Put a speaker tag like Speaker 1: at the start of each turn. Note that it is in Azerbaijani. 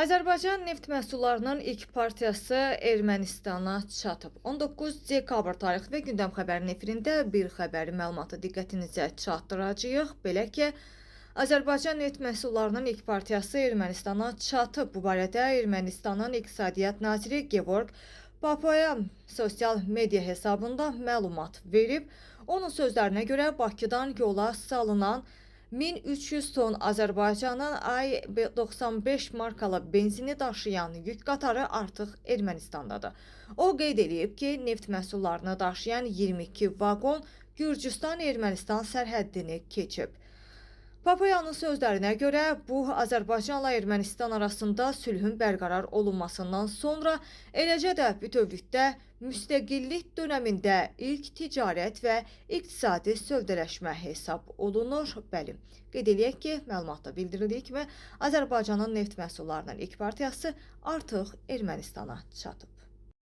Speaker 1: Azərbaycan neft məhsullarının ilk partiyası Ermənistana çatıb. 19 dekabr tarixli və gündəm xəbərinin efirində bir xəbəri məlumatı diqqətinizə çatdıracağıq. Belə ki, Azərbaycan neft məhsullarının ilk partiyası Ermənistana çatıb. Bu barədə Ermənistanın İqtisadiyyat naziri Gevorg Papoyan sosial media hesabında məlumat verib. Onun sözlərinə görə Bakıdan yola salınan 1300 ton Azərbaycanın AY-95 markalı benzini daşıyan yük qatarı artıq Ermənistandadır. O qeyd eləyib ki, neft məhsullarını daşıyan 22 vaqon Gürcüstan-Ermənistan sərhəddini keçib. Papayanın sözlərinə görə bu Azərbaycanla Ermənistan arasında sülhün bərqərar olunmasından sonra, eləcə də bütövlükdə müstəqillik dönəmində ilk ticarət və iqtisadi sövdələşmə hesab olunur. Bəli, qeyd eləyək ki, məlumatda bildirildiyi kimi Azərbaycanın neft məhsullarının ilk partiyası artıq Ermənistana çatıb.